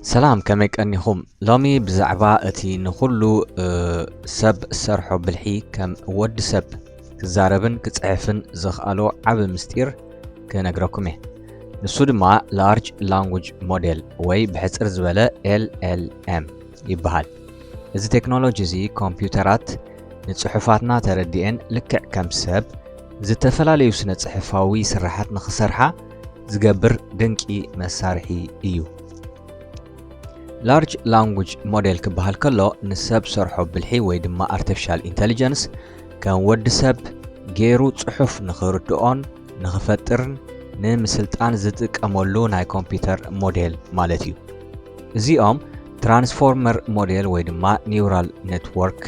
ሰላም፣ ከመይ ቀኒኹም? ሎሚ ብዛዕባ እቲ ንኹሉ፣ እ፣ ሰብ ዝሰርሖ ብልሒ ከም ወዲ ሰብ ክዛረብን ክጽሕፍን ዘኽኣሎ ዓቢ ምስጢር ክነግረኩም እየ። ንሱ ድማ ላርጅ ላንጉጅ ሞዴል ወይ ብሕጽር ዝበለ ኤል ኤል ኤም ይበሃል። እዚ ቴክኖሎጂ እዚ ኮምፒውተራት ንጽሑፋትና ተረዲኤን ልክዕ ከም ሰብ ዝተፈላለዩ ስነ ጽሑፋዊ ስራሓት ንኽሰርሓ ዝገብር ድንቂ መሳርሒ እዩ። ላርጅ ላንጉጅ ሞዴል ክበሃል ከሎ ንሰብ ሰርሖ ብልሒ ወይ ድማ ኣርቲፊሻል ኢንተሊጀንስ ከም ወዲ ሰብ ገይሩ ጽሑፍ ንኽርድኦን ንኽፈጥርን ንምስልጣን ዝጥቀመሉ ናይ ኮምፒውተር ሞዴል ማለት እዩ። እዚኦም ትራንስፎርመር ሞዴል ወይ ድማ ኒውራል ኔትወርክ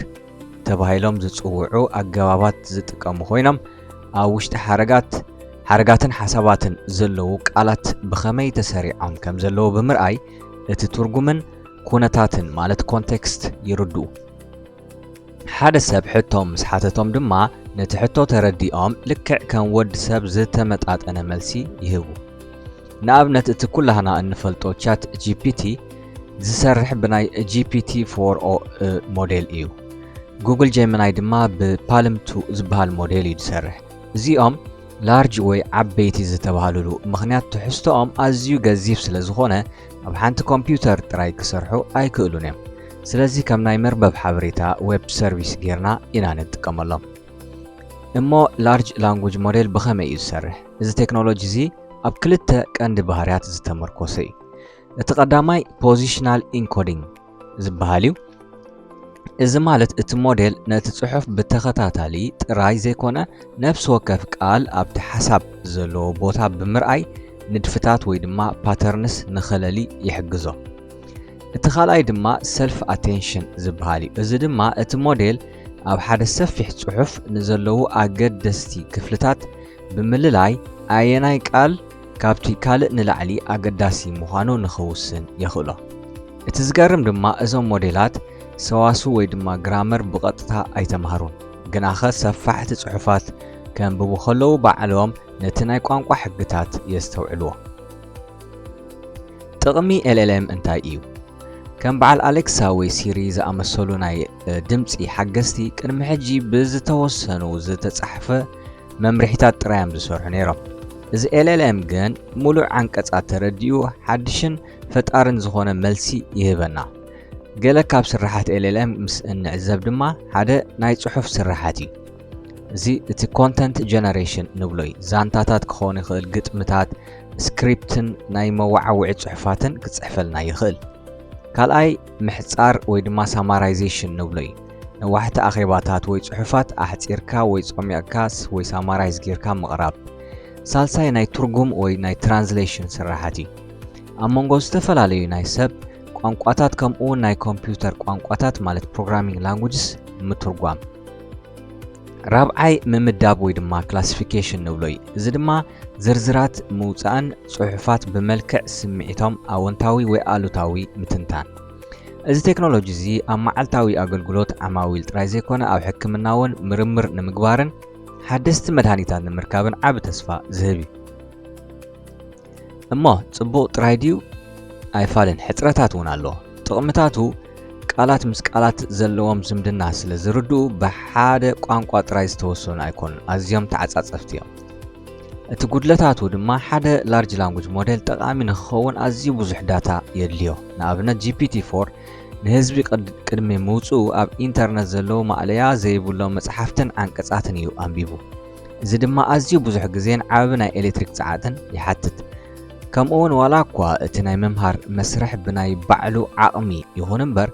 ተባሂሎም ዝጽውዑ ኣገባባት ዝጥቀሙ ኮይኖም፣ ኣብ ውሽጢ ሓረጋት፣ ሓረጋትን ሓሳባትን ዘለዉ ቃላት ብኸመይ ተሰሪዖም ከም ዘለዉ ብምርኣይ፣ እቲ ትርጉምን ኩነታትን፣ ማለት ኮንቴክስት፣ ይርድኡ። ሓደ ሰብ ሕቶ ምስ ሓተቶም ድማ፣ ነቲ ሕቶ ተረዲኦም ልክዕ ከም ወዲ ሰብ ዝተመጣጠነ መልሲ ይህቡ። ንኣብነት፣ እቲ ኩላህና እንፈልጦ ቻት ጂ ፒ ቲ ዝሰርሕ ብናይ ጂ ፒ ቲ ፎር ኦ ሞዴል እዩ። ጉግል ጀሚናይ ድማ ብፓልም ቱ ዝበሃል ሞዴል እዩ ዝሰርሕ። እዚኦም ላርጅ ወይ ዓበይቲ ዝተባህሉሉ ምኽንያት፣ ትሕዝቶኦም ኣዝዩ ገዚፍ ስለ ዝኾነ፣ ኣብ ሓንቲ ኮምፒውተር ጥራይ ክሰርሑ ኣይክእሉን እዮም። ስለዚ ከም ናይ መርበብ ሓበሬታ ዌብ ሰርቪስ ጌርና ኢና ንጥቀመሎም። እሞ ላርጅ ላንጉጅ ሞዴል ብኸመይ እዩ ዝሰርሕ? እዚ ቴክኖሎጂ እዚ ኣብ ክልተ ቀንዲ ባህርያት ዝተመርኮሰ እዩ። እቲ ቀዳማይ ፖዚሽናል ኢንኮዲንግ ዝበሃል እዩ። እዚ ማለት እቲ ሞዴል ነቲ ጽሑፍ ብተኸታታሊ ጥራይ ዘይኮነ፣ ነፍሲ ወከፍ ቃል ኣብቲ ሓሳብ ዘለዎ ቦታ ብምርኣይ ንድፍታት ወይ ድማ ፓተርንስ ንኸለሊ ይሕግዞ። እቲ ካልኣይ ድማ ሰልፍ ኣቴንሽን ዝበሃል እዩ። እዚ ድማ እቲ ሞዴል ኣብ ሓደ ሰፊሕ ጽሑፍ ንዘለዉ ኣገደስቲ ክፍልታት ብምልላይ፣ ኣየናይ ቃል ካብቲ ካልእ ንላዕሊ ኣገዳሲ ምዃኑ ንኽውስን የኽእሎ። እቲ ዝገርም ድማ፣ እዞም ሞዴላት ሰዋስው ወይ ድማ ግራመር ብቐጥታ ኣይተማህሩን፣ ግናኸ ሰፋሕቲ ጽሑፋት ከንብቡ ከለዉ ባዕሎም ነቲ ናይ ቋንቋ ሕግታት የስተውዕልዎ። ጥቕሚ ኤል ኤል ኤም እንታይ እዩ? ከም በዓል ኣሌክሳ ወይ ሲሪ ዝኣመሰሉ ናይ፣ እ፣ ድምጺ ሓገዝቲ ቅድሚ ሕጂ ብዝተወሰኑ ዝተጻሕፈ መምርሒታት ጥራይ እዮም ዝሰርሑ ነይሮም። እዚ ኤል ኤል ኤም ግን ምሉእ ዓንቀጻት ተረዲኡ ሓድሽን ፈጣርን ዝኾነ መልሲ ይህበና። ገለ ካብ ስራሓት ኤል ኤል ኤም ምስ እንዕዘብ ድማ ሓደ ናይ ጽሑፍ ስራሓት እዩ። እዚ እቲ ኮንተንት ጀነሬሽን ንብሎ እዩ። ዛንታታት ክኸውን ይኽእል፣ ግጥምታት፣ ስክሪፕትን ናይ መወዓውዒ ጽሑፋትን ክጽሕፈልና ይኽእል። ካልኣይ ምሕጻር ወይ ድማ ሳማራይዜሽን ንብሎ እዩ። ነዋሕቲ ኣኼባታት ወይ ጽሑፋት ኣሕጺርካ ወይ ጾሚቕካ ስ-፣ ወይ ሳማራይዝ ጌርካ ምቕራብ። ሳልሳይ ናይ ትርጉም ወይ ናይ ትራንስሌሽን ስራሓት እዩ። ኣብ መንጎ ዝተፈላለዩ ናይ ሰብ ቋንቋታት ከምኡ እውን ናይ ኮምፒውተር ቋንቋታት ማለት ፕሮግራሚንግ ላንጉጅስ ምትርጓም። ራብዓይ ምምዳብ ወይ ድማ ክላሲፊኬሽን ንብሎ እዩ። እዚ ድማ ዝርዝራት ምውጻእን ጽሑፋት ብመልክዕ ስምዒቶም ኣወንታዊ ወይ ኣሉታዊ ምትንታን። እዚ ቴክኖሎጂ እዚ ኣብ መዓልታዊ ኣገልግሎት ዓማዊል ጥራይ ዘይኮነ ኣብ ሕክምና እውን ምርምር ንምግባርን ሓደስቲ መድሃኒታት ንምርካብን ዓቢ ተስፋ ዝህብ እዩ። እሞ ጽቡቕ ጥራይ ድዩ? ኣይፋልን፣ ሕጽረታት እውን ኣለዎ። ጥቕምታቱ ቃላት ምስ ቃላት ዘለዎም ዝምድና ስለ ዝርድኡ ብሓደ ቋንቋ ጥራይ ዝተወሰኑ ኣይኮኑን፣ ኣዝዮም ተዓጻጸፍቲ እዮም። እቲ ጉድለታቱ ድማ ሓደ ላርጅ ላንጉጅ ሞዴል ጠቓሚ ንክኸውን ኣዝዩ ብዙሕ ዳታ የድልዮ። ንኣብነት ጂ ፒ ቲ ፎር ንህዝቢ ቅድ-፣ ቅድሚ ምውጽኡ ኣብ ኢንተርነት ዘለዉ ማእለያ ዘይብሎም መጽሓፍትን ዓንቀጻትን እዩ ኣንቢቡ። እዚ ድማ ኣዝዩ ብዙሕ ግዜን ዓቢ ናይ ኤሌክትሪክ ጸዓትን ይሓትት። ከምኡውን ዋላ እኳ እቲ ናይ ምምሃር መስርሕ ብናይ ባዕሉ ዓቕሚ ይኹን እምበር፣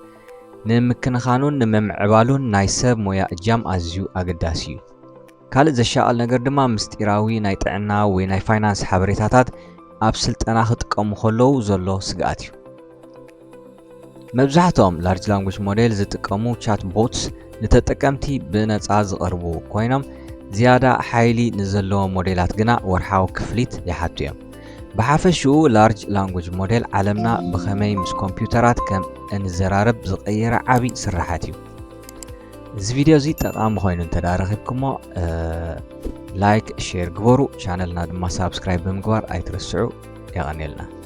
ንምክንኻኑን ንምምዕባሉን ናይ ሰብ ሞያ እጃም ኣዝዩ ኣገዳሲ እዩ። ካልእ ዘሻቕል ነገር ድማ ምስጢራዊ ናይ ጥዕና ወይ ናይ ፋይናንስ ሓበሬታታት ኣብ ስልጠና ክጥቀሙ ከለዉ ዘሎ ስግኣት እዩ። መብዛሕትኦም ላርጅ ላንጉጅ ሞዴል ዝጥቀሙ ቻት ቦትስ ንተጠቀምቲ ብነጻ ዝቐርቡ ኮይኖም፣ ዝያዳ ሓይሊ ንዘለዎም ሞዴላት ግና ወርሓዊ ክፍሊት ይሓቱ እዮም። ብሓፈሽኡ ላርጅ ላንጉጅ ሞዴል ዓለምና ብኸመይ ምስ ኮምፒውተራት ከም እንዘራረብ ዝቐየረ ዓቢ ስራሓት እዩ። እዚ ቪድዮ እዚ ጠቓሚ ኮይኑ እንተ ደኣ ረኺብኩሞ፣ እ፣ ላይክ፣ ሼር ግበሩ። ቻነልና ድማ ሳብስክራይብ ብምግባር ኣይትረስዑ። የቐንየልና።